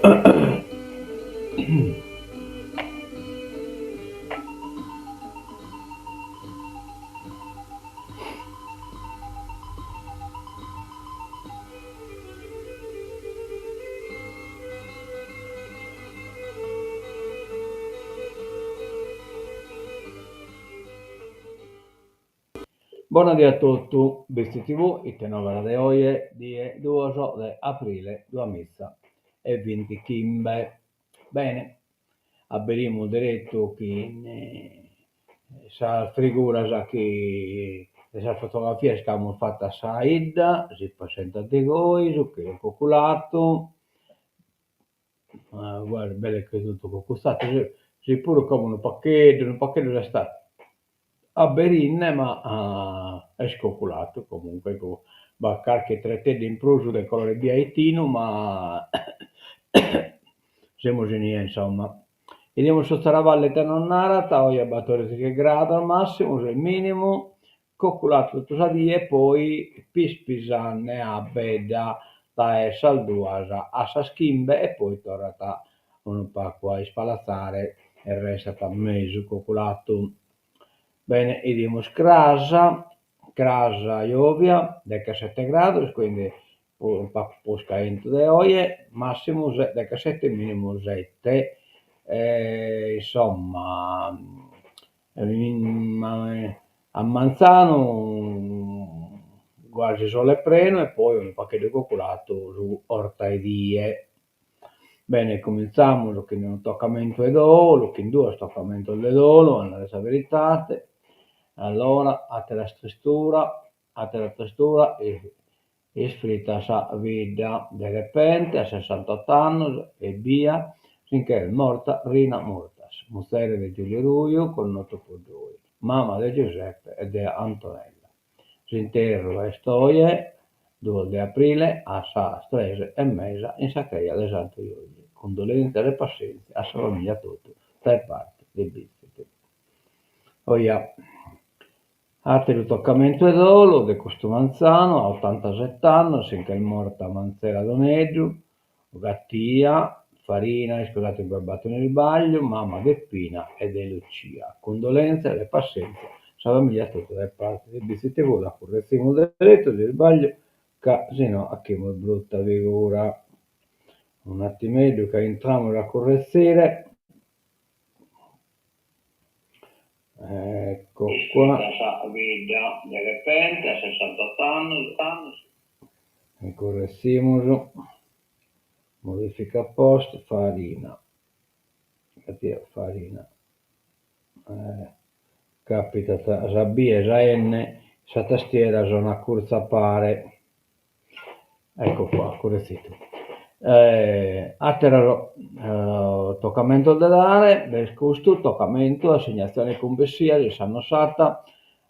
Bona die a totu, Bitzi TV, ite novas de oje, die duos de aprile duamiza e bintichimbe. Bene, aberimus deretu chin sas friguras chi de sas fotografias chi amus fatu a sa 'idda, si presentat de goi, su chelu coculatu, belle che totu cocutzatu, si puru como unu pagheddu unu pagheddu s'est aberinde ma est coculatu comunque, b'at carchi treteddu in prus de colore biaitinu ma semus inie insomma. 'Idimus su Serravalle ite nos narat, oje batòrdighi grados massimos e minimu, Coculatu totu sa die poi pispisande abbedda dae sas duas a sas chimbe e poi torrat unu pagu a ispalatzare e restat mesu coculatu. Bene, 'idimus cras, cras giòvia, dechesete grados, quindi unu pagu prus caentu de oje, massimu dechesete minimu sete, insomma A manzanu guasi sole prenu e poi unu pagheddu coculatu su 'ortaedie. Bene cumintzamus chin unu tocamentu 'e dolu, chin duos tocamentos de dolu, a narrer sa veridade. Allora, atera tristura, atera tristura Isfritat sa vida. De repente, a sessantot'annos ebbia, si nch'est morta Rina Murtas, muzere de Giulio Ruiu, connotu Poddoi, mama de Giuseppe e de Antonella. S'interru est oje, duos de aprile, a sas tres e mesa in sa creja de Santu Juorgi. Cundolèntzias e passèntzia a sa famìlia totu dae parte de Bitzi TV. Oja. Àteru tocamentu 'e dolu de custu manzanu, a otantaset'annos si nch'est morta Manzela Doneddu, Gatia, Farina, iscusate inue b'at unu isbagliu, mama de Pina e de Lucia. Cundolèntzias e passèntzia a sa famìlia totu dae parte de Bitzi TV, la curretzimus deretu s'isbagliu ca si no 'achimus bruta figura. Un'atimeddu ca intramus a curretzire. Ecco qua. Sa vida de repente a sessantot'annos annos. E curretzimus. Modifica post, Farina. Addio Farina. Eh, capitat sa B e sa N, sa tastiera sono acurtzu a pare. Ecco qua, curretzitu. Àteros tocamentos de dare, b'est custu tocamentu, assignatzione cumbessias in s'anno Satta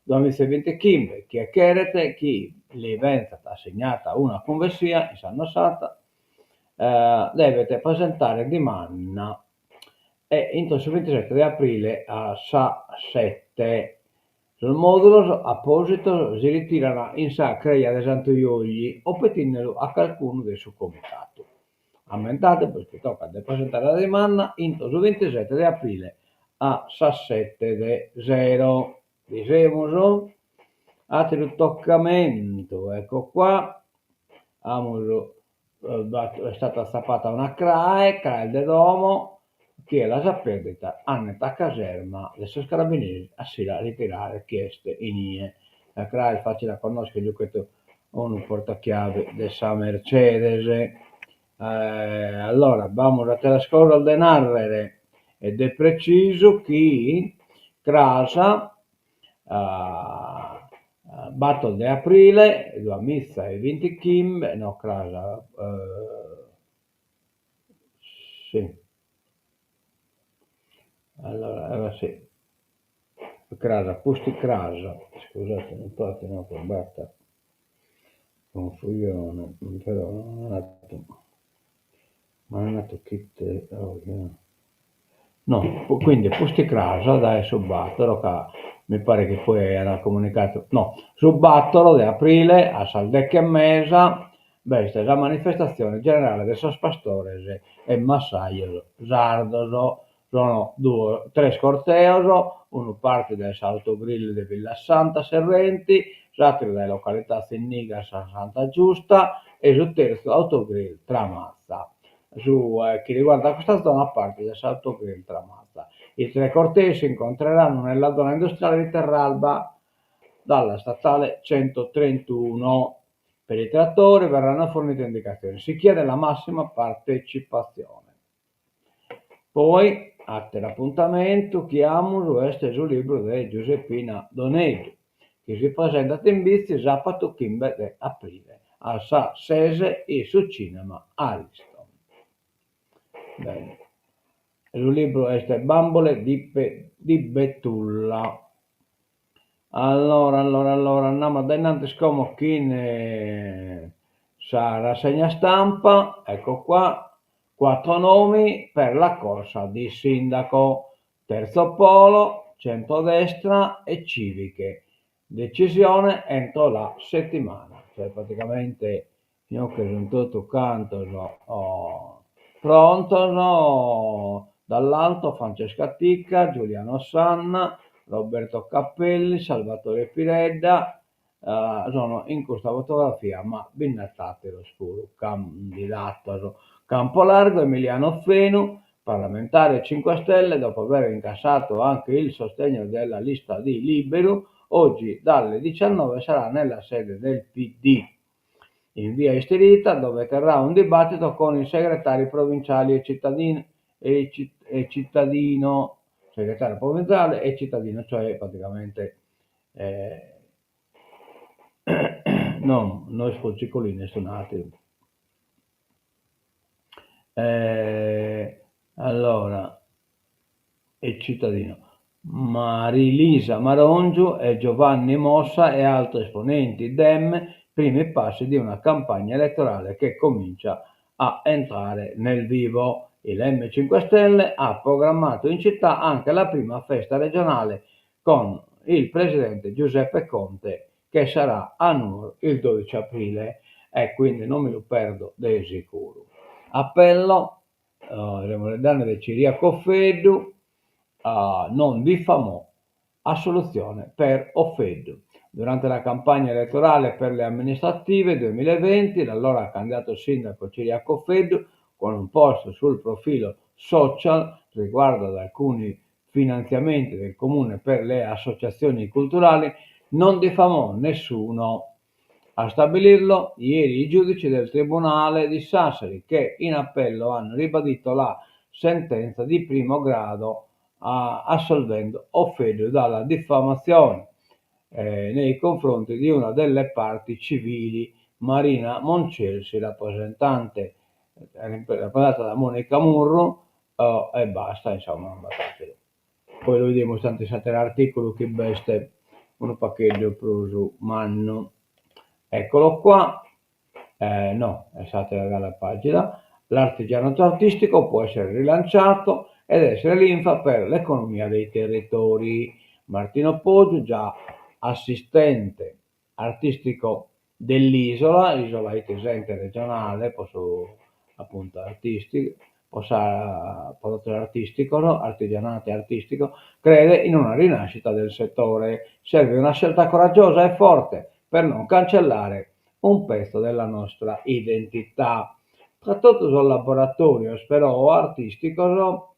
duamiza e bintichimbe, chie cheret chi li benzat assignata una cumbessia in s'anno Satta devet presentare dimanda e intro su bintisete de aprile a sas sete Sos mòdulos apòsitos si ritiran in sa creja de Santu Juorgi o petìndelu a calcunu de su comitatu. Ammentade bos chi tocat de presentare sa dimanda intro su bintisete de aprile a sas sete de sero. Bi semus? Àteru tocamentu, ecco qua, amus est stata atzapata una crae, craes de domo, chie las at pèrdidas andet a caserma de sos carabineris a si la ritirare chi est inie. Sa crae est fàcile a connòschere, giughet unu portachiavi de sa Mercedes. Allora b'amus àteras cosas de nàrrere e de precisu chi cras Bator de aprile duamiza e bintichimbe, no cras, si, allora si, cras a pustis cras, iscusate unu pagu no ca b'at confusione, però M'an natu chi te no, quindi pusti cras dae su battoro ca mi paret chi poi aian comunicatu, no, su battoro de aprile a sas deche e mesa. B'est sa manifestatzione generale de sos pastores e massajos sardos. Sono duos, tres corteos, unu partit dae s'autogrill de Villasanta Serrenti, s'àteru dae località Tzinnigas Santa Giusta e su tertzu autogrill Tramatza. Su chi riguardat custa zona partit dae s'autogrill Tramatza. I tre cortei si incontreranno nella zona industriale di Terralba, dalla statale 131. Per i trattori verranno fornite indicazioni. Si chiede la massima partecipazione. Poi, àteru apuntamentu chi amus est su libru de Giuseppina Doneddu, chi si presentat in Bitzi sàpatu chimbe de aprile a sas ses in su Cinema Ariston. Bene. Su libru est Bambole di di betulla. Allora, allora, allora, andamus a dae innantis como chin sa rassegna stampa, ecco qua, quattro nomi per la corsa di sindaco, Terzo Polo, centrodestra e civiche, decisione entro la settimana, cioè praticamente Inoghe sunt totu cantos prontos, dall'alto Francesca Ticca, Giuliano Sanna, Roberto Cappelli, Salvatore Piredda, sono in custa fotografia ma bi nd'at àteros puru candidatos. Campolargo, Emiliano Fenu, parlamentare 5 Stelle, dopo aver incassato anche il sostegno della lista di Liberu, oggi dalle 19 sarà nella sede del PD in via Isterita dove terrà un dibattito con i segretari provinciali e cittadini e, e cittadino, segretario provinciale e cittadino, cioè praticamente eh, no, no est Cicolini, est un'àteru. Eh, allora, e cittadino. Marilisa Marongiu e Giovanni Mossa e altri esponenti Dem, primi passi di una campagna elettorale che comincia a entrare nel vivo. Il M5 Stelle ha programmato in città anche la prima festa regionale con il presidente Giuseppe Conte che sarà a Nuoro il 12 aprile e quindi non mi lu perdo de sicuru. Appello semus de Ciriaco Offeddu non diffamò assoluzione per Offeddu. Durante la campagna elettorale per le amministrative 2020, l'allora candidato sindaco Ciriaco Offeddu, con un post sul profilo social riguardo ad alcuni finanziamenti del comune per le associazioni culturali, non diffamò nessuno. A stabilirlo ieri i giudici del Tribunale di Sassari che in appello hanno ribadito la sentenza di primo grado assolvendo Offeddu dalla diffamazione eh, nei confronti di una delle parti civili, Marina Moncelsi, rappresentante rappresentata da Monica Murru, oh, e basta, insomma, non b'at Poi lu 'idimus tantu in s'ateru articulu chi b'est unu pagheddu prus mannu. Eccolo qua, eh, no, est s'atera gala pagina, l'artigianato artistico può essere rilanciato ed essere linfa per l'economia dei territori. Martino Poggiu, già assistente artistico dell'Isola, Isola est s'ente regionale po su appuntu artisticu, po sa prodottos artisticos, artigianatu artisticu, crede in una rinascita del settore, serve una scelta coraggiosa e forte per non cancellare un pezzo della nostra identità. Tra totu sos laboratorios però artisticos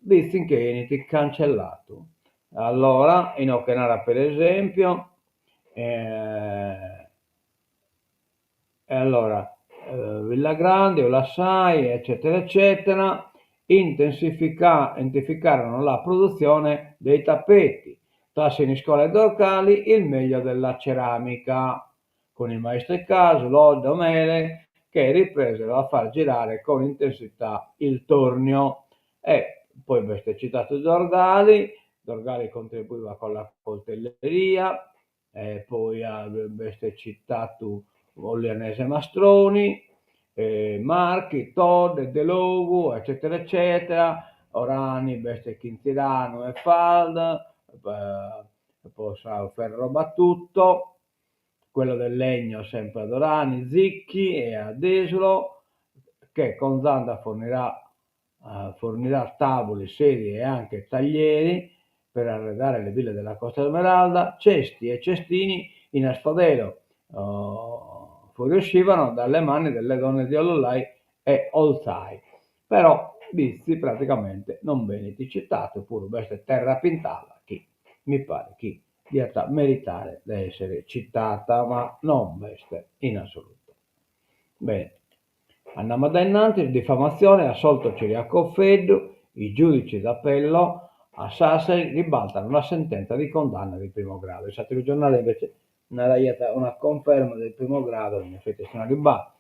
Bitzi nche 'enit cancellatu. Allora, inoghe narat per esempio E allora Villagrande, Ulassai eccetera eccetera intensificarono la produzione dei tappeti, tra Siniscola e Dorgali il meglio della ceramica, con i maestri Casu, Loddo, Mele che ripresero a far girare con intensità il tornio. E poi b'est citadu Dorgali, Dorgali contribuiva con la coltelleria, e poi b'est citadu Olianese Mastroni, Marchi, Todde, Delogu, eccetera eccetera, Orani b'est Chinziranu e Fald, po sa ferro battuto. Quello del legno sempre ad Orani, Zicchi e a Desulo, che con Zanda fornirà fornirà tavoli, sedie e anche taglieri per arredare le ville della Costa Smeralda, cesti e cestini in asfodelo fuoriuscivano dalle mani delle donne di Ollolai e Olzai. Però Bitzi praticamente non benit citadu, puru b'est Terra Pintada chi mi paret chi diat meritare de essere citada, ma non b'est in assoluto. Bene. Andamus a dae innantis, Diffamazione, assolto Ciriaco Offeddu, i giudici d'appello a Sassari ribaltano la sentenza di condanna di primo grado. In s'ateru giornale invece naraiat una conferma del primo grado, in effetti est una ribalta.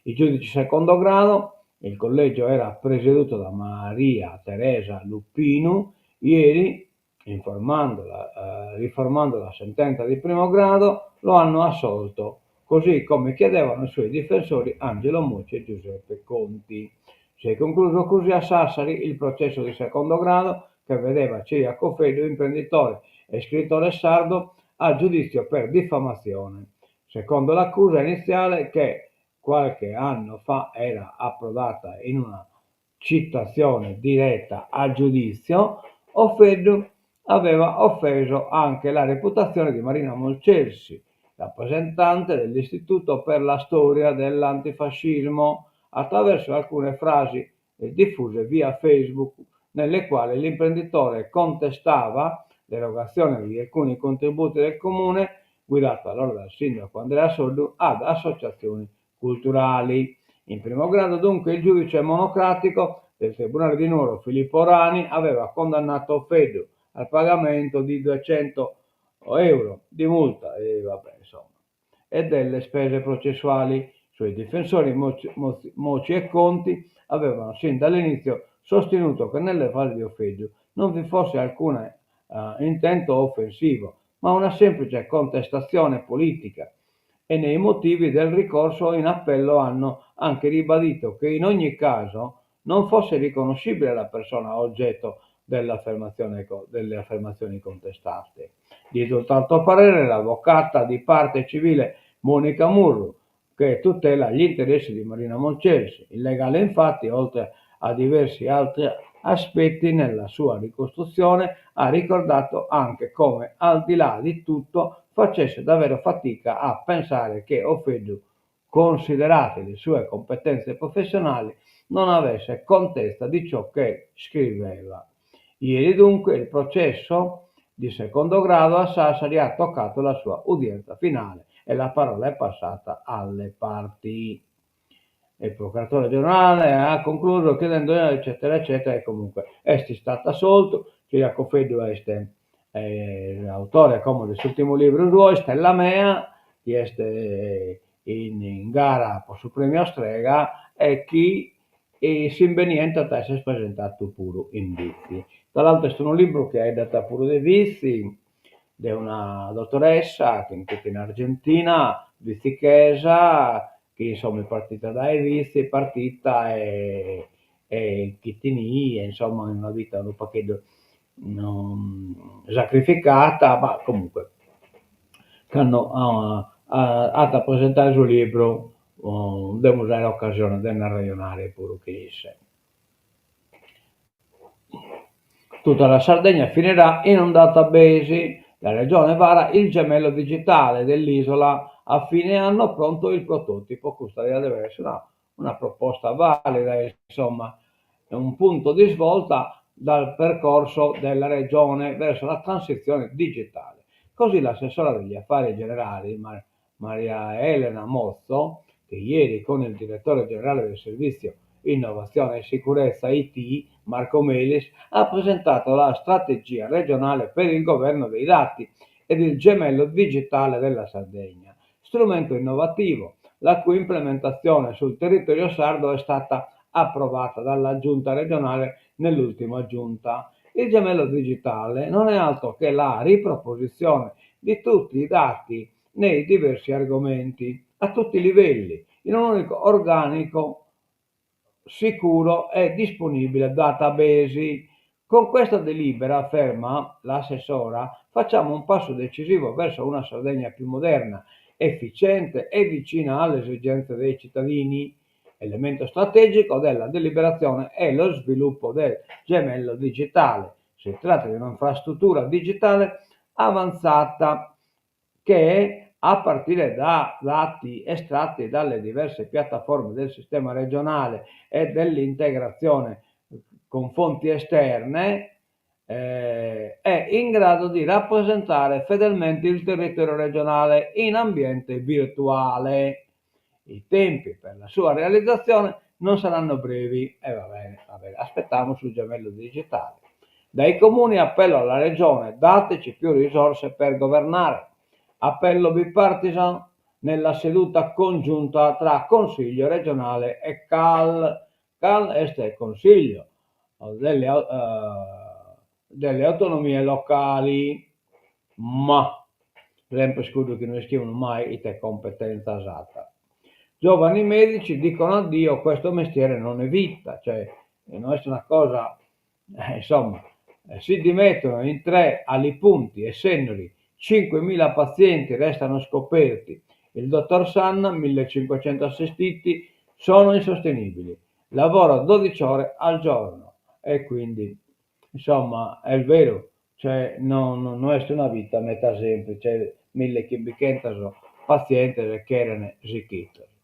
I giudici secondo grado, il collegio era presieduto da Maria Teresa Lupinu, ieri informando la, riformando la sentenza di primo grado, lo hanno assolto, così come chiedevano i suoi difensori Angelo Mocci e Giuseppe Conti. Si è concluso così a Sassari il processo di secondo grado che vedeva Ciriaco Offeddu, imprenditore e scrittore sardo, a giudizio per diffamazione. Secondo l'accusa iniziale che qualche anno fa era approdata in una citazione diretta a giudizio, Offeddu aveva offeso anche la reputazione di Marina Moncelsi, rappresentante dell'Istituto per la Storia dell'Antifascismo, attraverso alcune frasi diffuse via Facebook, nelle quali l'imprenditore contestava l'erogazione di alcuni contributi del comune, guidato allora dal sindaco Andrea Soddu, ad associazioni culturali. In primo grado, dunque, il giudice monocratico del Tribunale di Nuoro, Filippo Orani, aveva condannato Offeddu al pagamento di 200 euro di multa e, vabbè, insomma, e delle spese processuali. I suoi difensori Moci e Conti avevano sin dall'inizio sostenuto che nelle frasi di Offeddu non vi fosse alcun intento offensivo, ma una semplice contestazione politica e nei motivi del ricorso in appello hanno anche ribadito che in ogni caso non fosse riconoscibile la persona oggetto dell'affermazione delle affermazioni contestate. Di tutt'altro parere l'avvocata di parte civile Monica Murru, che tutela gli interessi di Marina Moncelsi. Il legale infatti, oltre a diversi altri aspetti nella sua ricostruzione, ha ricordato anche come, al di là di tutto, facesse davvero fatica a pensare che Offeddu, considerate le sue competenze professionali, non avesse contezza di ciò che scriveva. Ieri dunque il processo di secondo grado a Sassari ha toccato la sua udienza finale e la parola è passata alle parti. Il procuratore generale ha concluso chiedendo eccetera eccetera e comunque est istadu assoltu, Ciriaco Offeddu est autore como de s'urtimu libru suo Istella mea chi est in gara po su premio Strega e chi s'imbeniente at a esser presentadu puru in Bitzi. Tra l'altro est unu libru chi 'aeddat puru de Bitzi, de una dottoressa chi nch'est in Argentina, bitzichesa, chi insomma est partita dae Bitzi, est partita e e chi teniat insomma una vita unu pagheddu sacrificata, ma comunque cando at a presentare su libru demus aer ocasione de nd'arrejonare puru chin isse. Tutta la Sardegna finirà in un database, la Regione vara il gemello digitale dell'isola, a fine anno pronto il prototipo, custa diat dever esser una una proposta valida, insomma, un punto di svolta dal percorso della Regione verso la transizione digitale. Così l'assessora degli affari generali, Maria Elena Motzo, che ieri con il direttore generale del servizio Innovazione e Sicurezza IT, Marco Melis, ha presentato la strategia regionale per il governo dei dati ed il gemello digitale della Sardegna, strumento innovativo la cui implementazione sul territorio sardo è stata approvata dalla Giunta regionale nell'ultima giunta. Il gemello digitale non è altro che la riproposizione di tutti i dati nei diversi argomenti, a tutti i livelli, in un unico organico sicuro e disponibile database. Con questa delibera, afferma l'assessora, facciamo un passo decisivo verso una Sardegna più moderna. efficiente e vicina alle esigenze dei cittadini. Elemento strategico della deliberazione è lo sviluppo del gemello digitale. Si tratta di un'infrastruttura digitale avanzata che, a partire da dati estratti dalle diverse piattaforme del sistema regionale e dell'integrazione con fonti esterne, è in grado di rappresentare fedelmente il territorio regionale in ambiente virtuale. I tempi per la sua realizzazione non saranno brevi. E va bene, va bene, aspettamus su gemellu digitale. Dai comuni appello alla Regione, dateci più risorse per governare. Appello bipartisan nella seduta congiunta tra Consiglio regionale e CAL. CAL est Consiglio delle delle autonomie locali. Ma sempre cuddu chi no ischimus mai ite competentzas at. Giovani medici dicono addio, questo mestiere non è vita, cioè no est una cosa, insomma, si dimettono in 3 a Li Punti e Sennori, 5.000 pazienti restano scoperti, il dottor Sanna, 1.500 assistiti, sono insostenibili, lavoro 12 ore al giorno e quindi insomma est beru, cioè no no est una vita meda semplice, millichimbichentos pazientes cheren sighidos.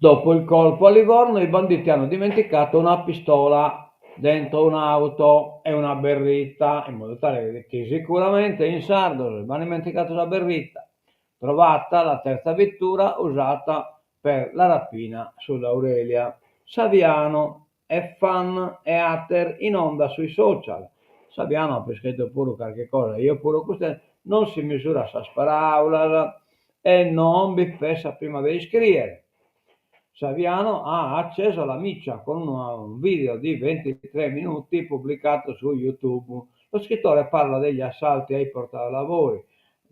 Dopo il colpo a Livorno i banditi hanno dimenticato una pistola dentro un'auto e una berritta, in modo tale che sicuramente in sardo b'ant dimenticato sa berritta. Trovata la terza vettura usata per la rapina sull'Aurelia. Saviano è fan e hater in onda sui social. Saviano apo iscritu puru carchi cosa, eo puru custu non si misurat sas paraulas e non bi pessat prima de iscriere. Saviano ha acceso la miccia con un video di 23 minuti pubblicato su YouTube. Lo scrittore parla degli assalti ai portavalori,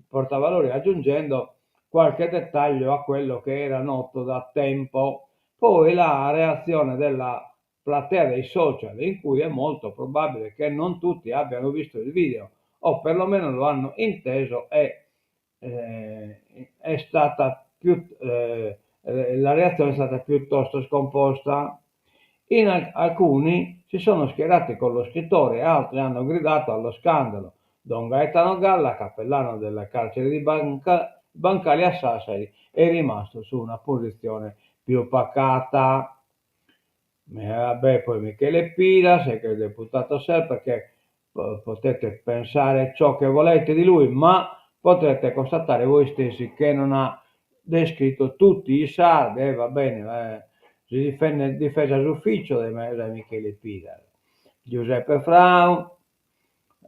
portavalori aggiungendo qualche dettaglio a quello che era noto da tempo. Poi la reazione della platea dei social, in cui è molto probabile che non tutti abbiano visto il video o perlomeno lo hanno inteso e eh, è stata più, eh, la reazione è stata piuttosto scomposta. In alcuni si sono schierati con lo scrittore, altri hanno gridato allo scandalo. Don Gaetano Galla, cappellano del carcere di Banca, Bancali a Sassari, è rimasto su una posizione più pacata. Eh, vabbè, poi Michele Piras, che è il deputato SEL, perché potete pensare ciò che volete di lui, ma potrete constatare voi stessi che non ha descritto tutti i sardi, eh, va bene, eh, si difende, difesa d'ufficio de Michele Piras. Giuseppe Frau,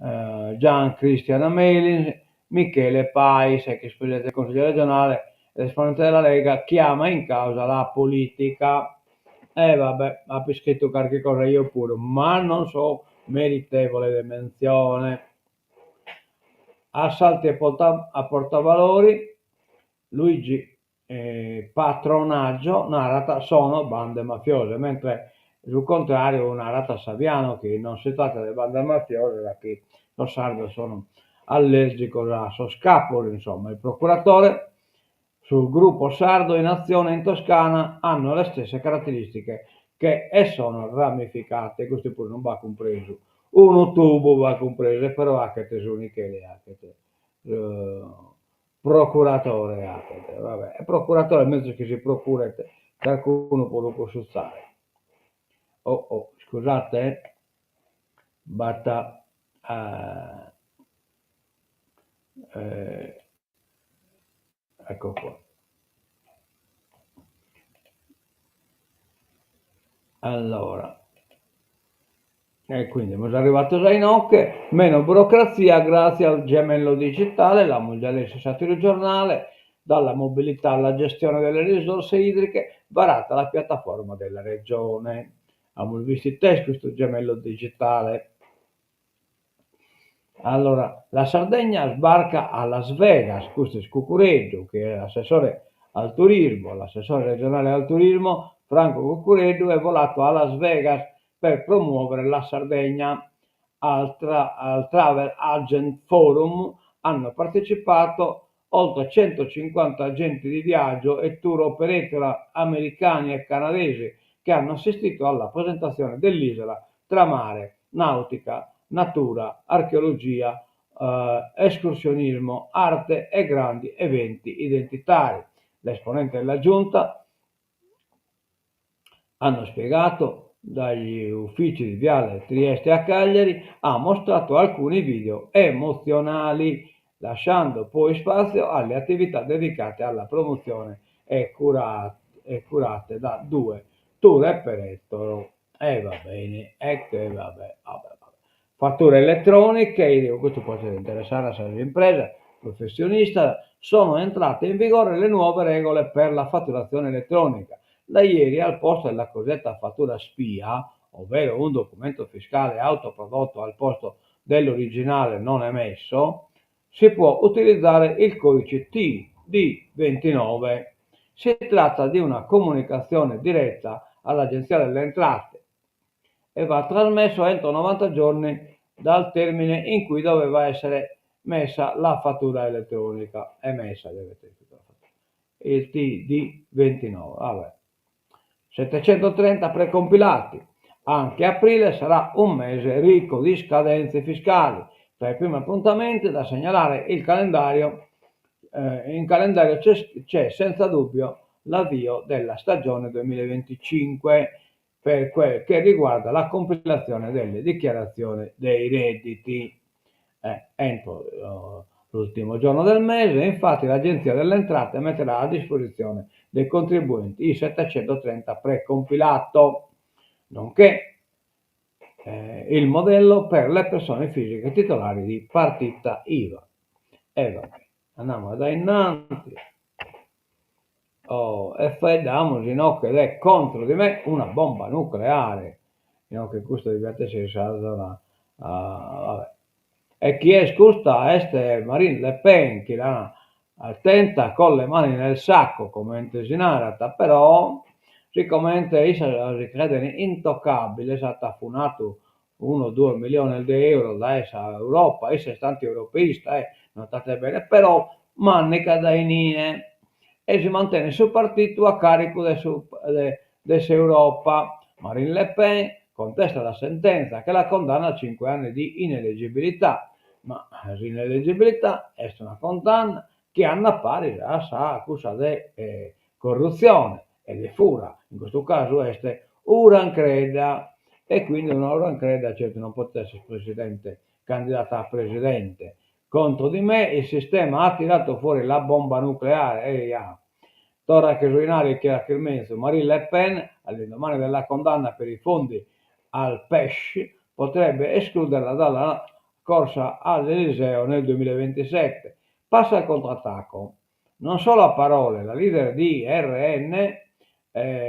eh, Gian Christian Amelis, Michele Pais, ex presidente del Consiglio regionale ed esponente della Lega, chiama in causa la politica. E eh, vabbè, apo iscritu carchi cosa eo puru, ma non so meritevole de menzione. Assalti a porta, a portavalori, Luigi eh, Patronaggio narat sono bande mafiose, mentre su contrario narat Saviano che non si tratta di bande mafiose, da chi sos sardos sono allergicos a sos capos, insomma. Il procuratore sul gruppo sardo in azione in Toscana hanno le stesse caratteristiche che e sono ramificate, custu puru non b'at cumpresu, unu tubu b'at cumpresu, però 'achet su Michele 'achet procuratore 'achet, va bè, procuratore menzus chi si procuret carcunu pro lu cussutzare. Oh oh, iscusate, b'at eh, ecco qua. Allora, e quindi siamo arrivati a inoghe, meno burocrazia grazie al gemello digitale, l'amus già lessu in s'atteru giornale, dalla mobilità alla gestione delle risorse idriche, varata la piattaforma della regione. Amus bistu it'est custu gemello digitale. Allora, la Sardegna sbarca a Las Vegas, custu est Cuccureddu, chi est assessore al turismo, l'assessore regionale al turismo Franco Cuccureddu è volato a Las Vegas per promuovere la Sardegna. Al al Travel Agent Forum hanno partecipato oltre 150 agenti di viaggio e tour operator americani e canadesi che hanno assistito alla presentazione dell'isola tra mare, nautica, natura, archeologia, escursionismo, arte e grandi eventi identitari. L'esponente della giunta hanno spiegato dagli uffici di Viale Trieste a Cagliari, ha mostrato alcuni video emozionali, lasciando poi spazio alle attività dedicate alla promozione e e curate da due tour operator. E va bene, e che vabbè, vabbè, vabbè. Fatture elettroniche, questo può interessare a sas impresas, professionistas, sono entrate in vigore le nuove regole per la fatturazione elettronica. Da ieri al posto della cosiddetta fattura spia, ovvero un documento fiscale autoprodotto al posto dell'originale non emesso, si può utilizzare il codice TD29. Si tratta di una comunicazione diretta all'Agenzia delle Entrate e va trasmesso entro 90 giorni dal termine in cui doveva essere messa la fattura elettronica. Emessa deve essere il TD29. Vabbè. 730 precompilati. Anche aprile sarà un mese ricco di scadenze fiscali. Tra i primi appuntamenti da segnalare il calendario, in calendario c'è senza dubbio l'avvio della stagione 2025 per quel che riguarda la compilazione delle dichiarazioni dei redditi. Entro l'ultimo giorno del mese, infatti, l'Agenzia delle Entrate metterà a disposizione dei contribuenti i 730 precompilato, nonché il modello per le persone fisiche titolari di partita IVA. E vabbè, andiamo da innanti. Oh, e faeddamus inoghe de contro di me una bomba nucleare. Inoghe custa deviat essere sa zona vabbè. E chi est custa est Marine Le Pen chi l'an tenta con le mani nel sacco, comente si narat, però sicomente issa si credet intoccabiles at afunadu unu o duos milliones de euros dae sa Europa, issa est antieuropeista e notate bene, però mandigat dae inie e si mantenet su partitu a caricu de su de s'Europa. Marine Le Pen contesta la sentenza che la condanna a cinque anni di ineleggibilità, ma s'ineleggibilità est una condanna chi andat paris a sa cussa de corrutzione e de fura, in custu casu est urancredda e quindi una urancredda certu non potet esser presidente, candidata a presidente. Contro di me il sistema ha tirato fuori la bomba nucleare, eja. Torra che su 'inari chi at menzus, Marine Le Pen, all'indomani della condanna per i fondi al PES, potrebbe escluderla dalla corsa all'Eliseo nel 2027. Passa al contrattacco. Non solo a parole, la leader di RN,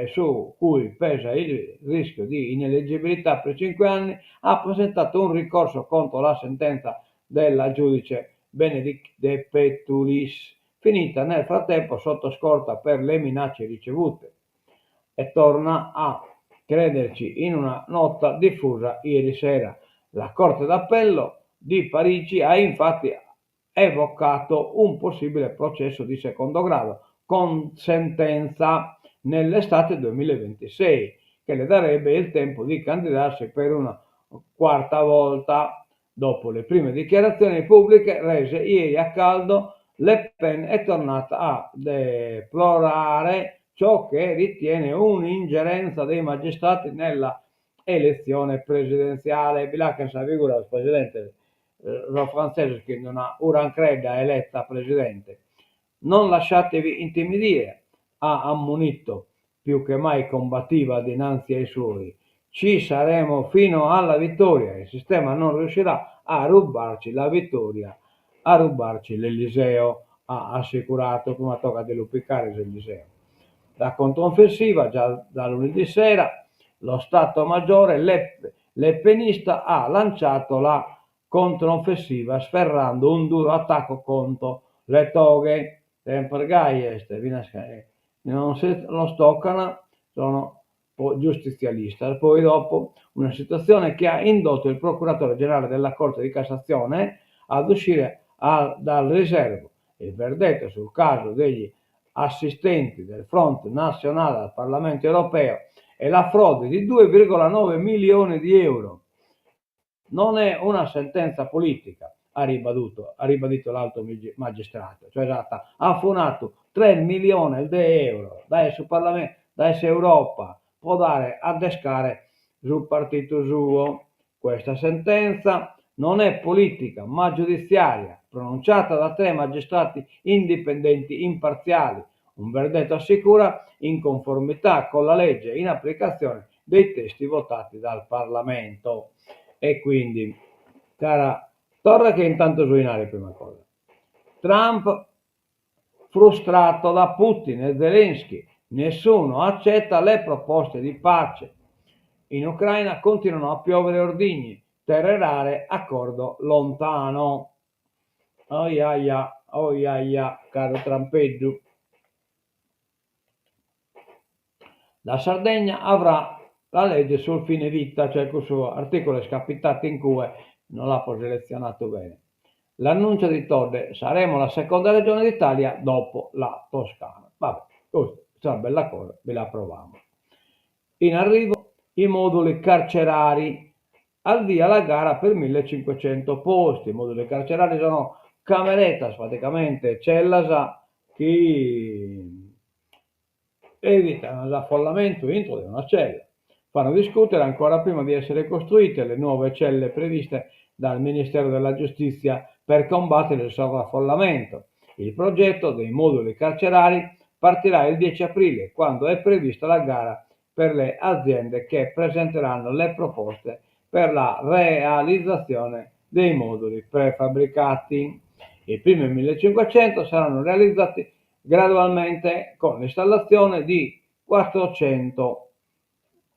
su cui pesa il rischio di ineleggibilità per 5 anni, ha presentato un ricorso contro la sentenza della giudice Bénédicte de Petulis, finita nel frattempo sotto scorta per le minacce ricevute. E torna a crederci in una nota diffusa ieri sera. La Corte d'Appello di Parigi ha infatti evocato un possibile processo di secondo grado con sentenza nell'estate 2026, che le darebbe il tempo di candidarsi per una quarta volta. Dopo le prime dichiarazioni pubbliche rese ieri a caldo, Le Pen è tornata a deplorare ciò che ritiene un'ingerenza dei magistrati nella elezione presidenziale. Bi l'achen sa figura sos presidentes sos frantzesos chin una urancredda eletta presidente. Non lasciatevi intimidire, ha ammonito, più che mai combattiva dinanzi ai suoi. Ci saremo fino alla vittoria, il sistema non riuscirà a rubarci la vittoria, a rubarci l'Eliseo, ha assicurato, prima tocat de lu picare s'Eliseo. La controffensiva già da lunedì sera lo Stato Maggiore lepenista ha lanciato la controffensiva sferrando un duro attacco contro le toghe. Semper gai est, finas chi non si los tocan sono. Po giustitzialistas, poi dopo una situazione che ha indotto il procuratore generale della Corte di Cassazione ad uscire dal riservo. Il verdetto sul caso degli assistenti del Front National al Parlamento europeo e la frode di 2,9 milioni di euro. Non è una sentenza politica, ha ribadito, ha ribadito l'alto magistrato, cioè at afunadu tres miliones de euro dae su Parlamento, dae s'Europa po dare addescare su partitu suo. Questa sentenza non è politica ma giudiziaria, pronunciata da tre magistrati indipendenti imparziali. Un verdetto assicura in conformità con la legge in applicazione dei testi votati dal Parlamento. E quindi, cara, torra che intanto su 'inari prima cosa. Trump frustrato da Putin e Zelensky, nessuno accetta le proposte di pace. In Ucraina continuano a piovere ordigni, terre rare, accordo lontano. Oiaia, oiaia, caro Trumpeddu. La Sardegna avrà la legge sul fine vita, cioè cussu articulu est capitadu in cue, no l'apo selezionadu bene. L'annuncio di Todde, saremo la seconda regione d'Italia dopo la Toscana. Vabbè, custa est una bella cosa, bi l'aprovamus. In arrivo i moduli carcerari, al via la gara per millecinquecento posti. I moduli carcerari sono cameretas, praticamente cellas chi evitano l'affollamentu intro de una cella. Fanno discutere ancora prima di essere costruite le nuove celle previste dal Ministero della Giustizia per combattere il sovraffollamento. Il progetto dei moduli carcerari partirà il 10 aprile, quando è prevista la gara per le aziende che presenteranno le proposte per la realizzazione dei moduli prefabbricati. I primi 1500 saranno realizzati gradualmente con l'installazione di 400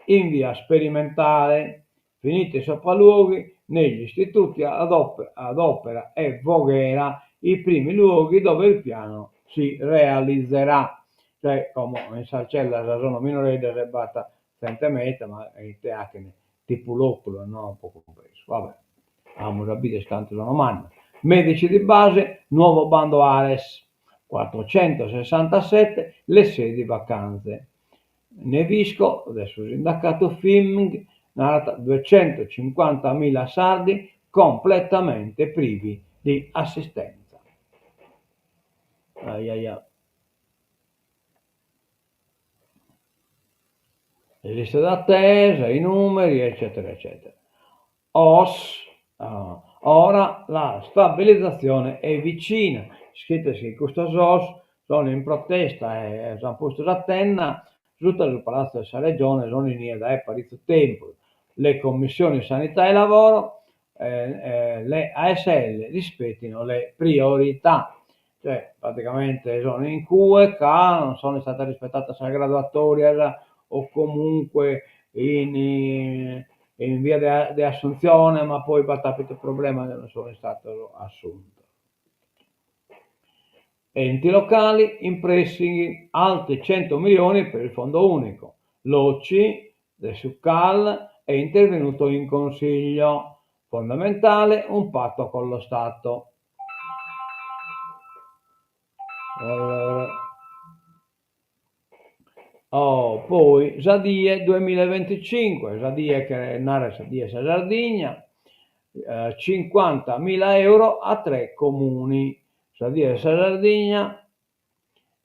in via sperimentale. Finiti i sopralluoghi negli istituti ad Opera e Voghera, i primi luoghi dove il piano si realizzerà. Cioè, como in sas cellas sono minoreddas e b'at zente meda, ma ite 'achen tipu loculos, no apo cumpresu, va bè, amus a bider cantu sono mannos. Medici di base, nuovo bando Ares, cuatrocentosessantasette le sedi vacanze. Nevisco, de su sindacatu Fimmg, narat duecentocincuantamila sardi completamente privi di assistenza. Aiaia. Le liste d'attesa, i numeri, eccetera, eccetera. Oss, ora la stabilizzazione è vicina. Ischides chi custos Oss sono in protesta e s'ant postu sa tenna suta su Palazzo de sa Regione, sono inie dae paritzu tempus. Le commissioni sanità e lavoro, le ASL rispettino le priorità. Cioè, praticamente sono in cue ca non sono istadas rispettadas sas graduatorias o comunque in in via de de assuntzione, ma poi b'at apidu problemas e non sono istados assuntos. Enti locali in pressi altri 100 milioni per il fondo unico. Locci de su CAL è intervenuto in Consiglio. Fondamentale un patto con lo Stato. Oh, poi sa die duemilaventicinque, sa die cheret narrer sa die 'e sa Sardigna, cincuantamila euro a tre comuni. Sa die 'e sa Sardigna,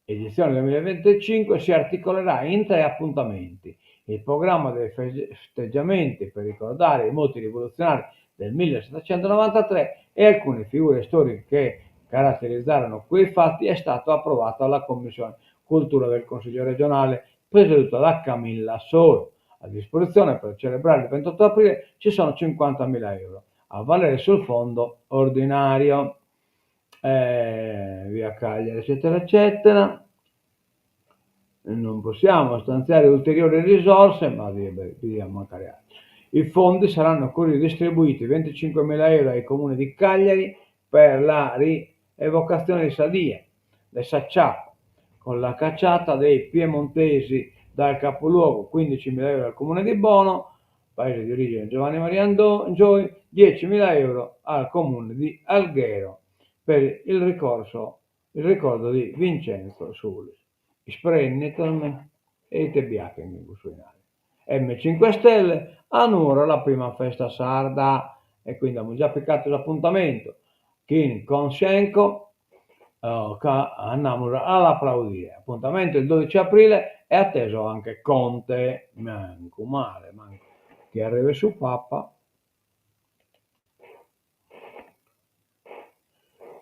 edizione duemilaventicinque, si articolerà in tre appuntamenti. Il programma dei festeggiamenti per ricordare i moti rivoluzionari del millesettecentonovantatré e alcune figure storiche che caratterizzarono quei fatti è stato approvato alla Commissione Cultura del Consiglio regionale presieduta da Camilla Soru. A disposizione per celebrare il 28 aprile ci sono 50.000 euro a valere sul fondo ordinario. Via Cagliari, eccetera, eccetera. Non possiamo stanziare ulteriori risorse, ma dobbiamo mancare altro. I fondi saranno così distribuiti 25.000 euro ai comuni di Cagliari per la rievocazione di Sa Die, de s'Aciapu, con la cacciata dei piemontesi Dal capoluogo 15.000 euro al comune di Bono, paese di origine Giovanni Maria Angioy, 10.000 euro al comune di Alghero per il ricorso il ricordo di Vincenzo Sulis. Isprènnitos e ite bi 'achen chin cussu 'inari. M5 Stelle, a Nuoro la prima festa sarda e quindi amus già picatu s'apuntamentu chin Koscienko ca andamus a l'aplaudire. Appuntamento il 12 aprile è atteso anche Conte, mancu male, mancu chi arrivet su Papa.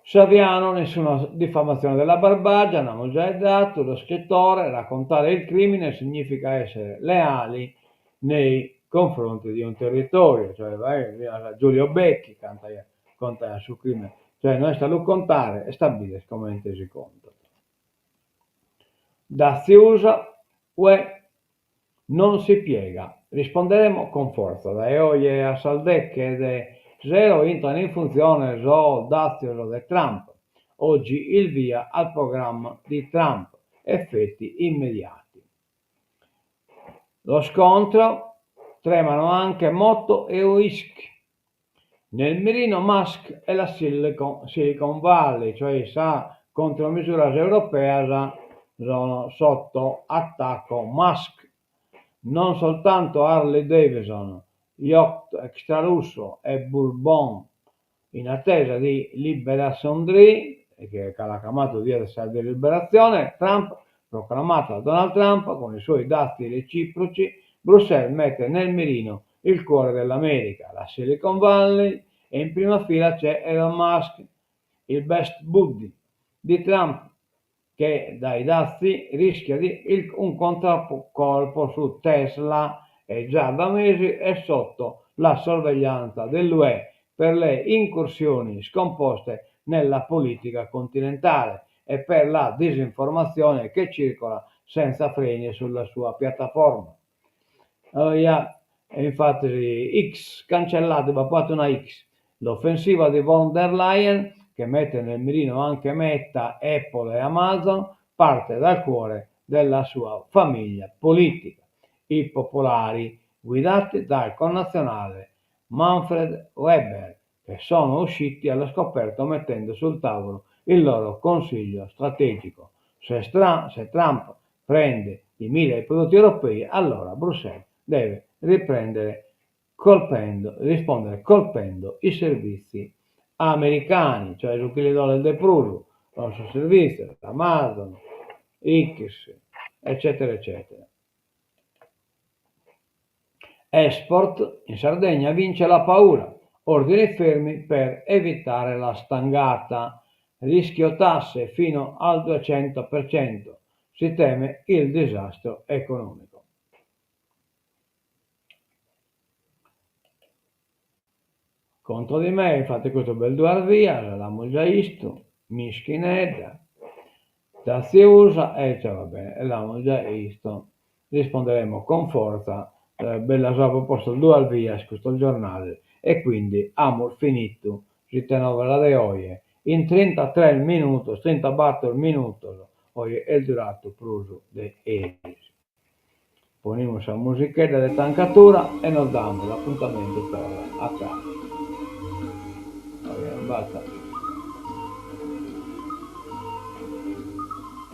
Saviano, nessuna diffamazione della Barbagia, nd'amus giai datu, lo scrittore, raccontare il crimine significa essere leali nei confronti di un territorio, cioè Giulio Becchi cantaiat contaiat su crimine, cioè no est a lu contare, est a bider comente si contat. Dazi USA, Ue non si piega, risponderemo con forza. Dae oje a sas deche de sero intran in funtzione sos dàtzios de Trump. Oggi il via al programma di Trump, effetti immediati. Lo scontro, tremano anche moto e whisky. Nel mirino Musk e la Silicon Valley, cioè sas contromisuras europeas sono sotto attacco Musk. Non soltanto Harley Davidson, yacht extralusso e bourbon In attesa di Liberation Day, ca l'at cramadu Die de sa Liberatzione, Trump, proclamata da Donald Trump con i suoi dazi reciproci, Bruxelles mette nel mirino il cuore dell'America, la Silicon Valley, e in prima fila c'è Elon Musk, il best buddy di Trump, che dai dazi rischia di il, un contraccolpo su Tesla e già da mesi è sotto la sorveglianza dell'UE per le incursioni scomposte nella politica continentale e per la disinformazione che circola senza freni sulla sua piattaforma. Oia, e infatis X cancelladu, b'apo fatu una X. L'offensiva di von der Leyen, che mette nel mirino anche Meta, Apple e Amazon, parte dal cuore della sua famiglia politica, i popolari, guidati dal connazionale Manfred Weber, che sono usciti allo scoperto mettendo sul tavolo il loro consiglio strategico. Se, se Trump prende di mira i prodotti europei, allora Bruxelles deve riprendere colpendo, rispondere colpendo i servizi americani, cioè su chi li dolet de prus, sos servìtzios, Amazon, X, eccètera eccètera. Export, in Sardegna vince la paura, ordini fermi per evitare la stangata, rischio tasse fino al 200%, si teme il disastro economico. Contro di me, infatti custu b'est duas vias, l'amus già istu, mischinedda, dazi USA e già va bene, l'amus già istu, risponderemo con forza, bella so apo postu duas vias custos giornales e quindi amus finitu s'Ite Novas de oje in trintatres minutos, trintabator minutos, oje est duradu prus de eris. Ponimus sa musichedda de tancatura e nos damus apuntamentu torra a cras.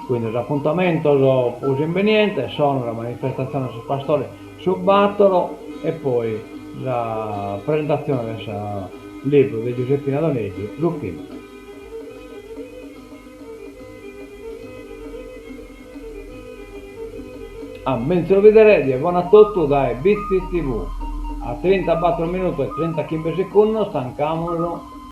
Quindi sos apuntamentos prus imbenientes sono sa manifestatzione de sos pastores su batoro e poi sa presentatzione de su libru de Giuseppina Doneddu Su chimbe. A menzus bìdere, die bona a totu dae Bitzi TV. A trintabator minutos e trintachimbe secundos tancamus.